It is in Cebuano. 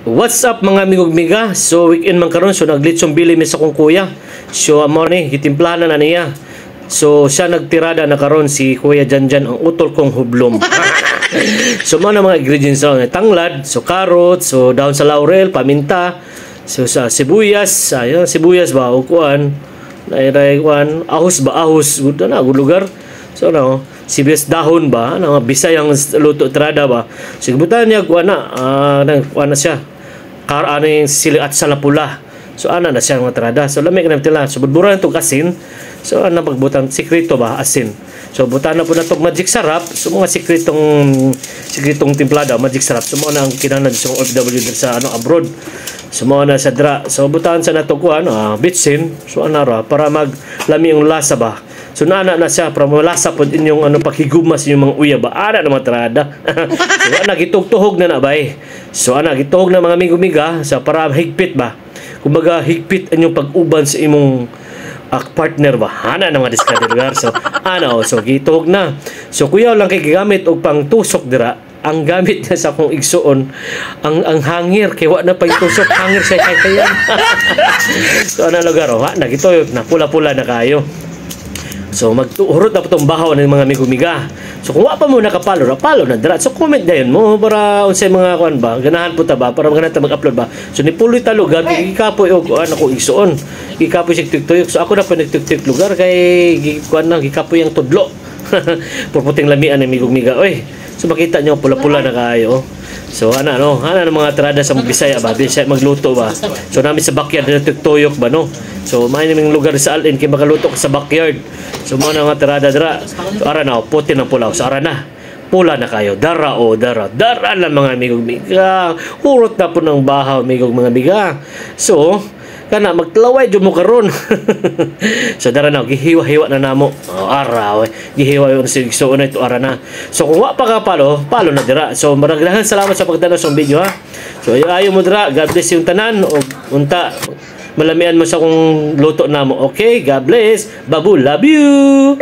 What's up, mga amigog miga? So weekend man karon, so naglitsong bili mi sa akong kuya. So amo ni gitimplahan na niya. So siya nagtirada na karon, si Kuya Janjan, ang utol kong hublom. So mao na mga ingredients na tanglad, so carrot, so dahon sa laurel, paminta, so sa sibuyas, ayun sibuyas ba o kuan, naay kuan, ahos ba, ahos, good na good lugar. So ano, sibuyas dahon ba, ano, Bisayang luto tirada ba. So gibutan niya kuan na, kuan na siya. Kar ano yung sili at sa pula. So ana na siya nga tirada. So lami ka na tila. So budburan itong asin. So ana pagbutan sikreto ba asin. So butan na po na itong Magic Sarap. So mga sikretong sikretong timplada Magic Sarap. So mao na ang kinahanglan sa OFW diri sa ano abroad. So mao na sa dra. So butan sa nato kuan bitsin. So ana ra para maglami yung lasa ba. So naana na siya para malasa pod inyong ano paghigugma sa inyong mga uyab ba. Ana na mga tirada. So ana gitugtuhog na na bay. So ana gituhog na, mga amigo-miga, sa para higpit ba. Kumbaga higpit inyong pag-uban sa imong partner ba. Ana na mga diskarte lugar. So ana oh, so gituhog na. So kuya lang kay gigamit og pangtusok dira, ang gamit niya sa akong igsuon ang hangir kay wa na pay tusok hangir sa kay kayan. So ana lugar oh, ha, nagituyo na, pula-pula na kayo. So magtuhurot na po itong bahaw ng mga amigo-miga. So kung wa pa mo nakapalo, ra palo na dira. So comment dayon mo para unsay mga kuan ba, ganahan po ta ba para ganahan ta mag-upload ba. So ni puloy ta lugar gikapoy og ano ko igsuon. Gikapoy sig tuyok. So ako na pa nagtuyok lugar kay kuan na gikapoy ang tudlo. Purputing lamian ng amigo-miga. Oy. So makita nyo pula-pula na kayo. So ana no, ana ng mga tirada sa Bisaya ba, Bisaya magluto ba. So namin sa backyard na tuyok ba no. So may naming lugar sa Alin kay makaluto ka sa backyard. So mo na mga tirada dira. So ara na, puti ng pulaw. So ara na. Pula na kayo. Dara o dara. Dara na, mga amigog miga. Hurot na po ng bahaw, amigog mga miga. So kana magtlaway jud mo karon. So dara na, gihiwa-hiwa na namo. Oh, ara we. Gihiwa yung sig so na ito ara na. So kung wa pa ka palo, palo na dira. So maraming salamat sa pagtanaw sa video ha. So ayo ayo mo dira. God bless yung tanan og unta malamian mo sa kung luto namo. Okay, God bless. Babu, love you.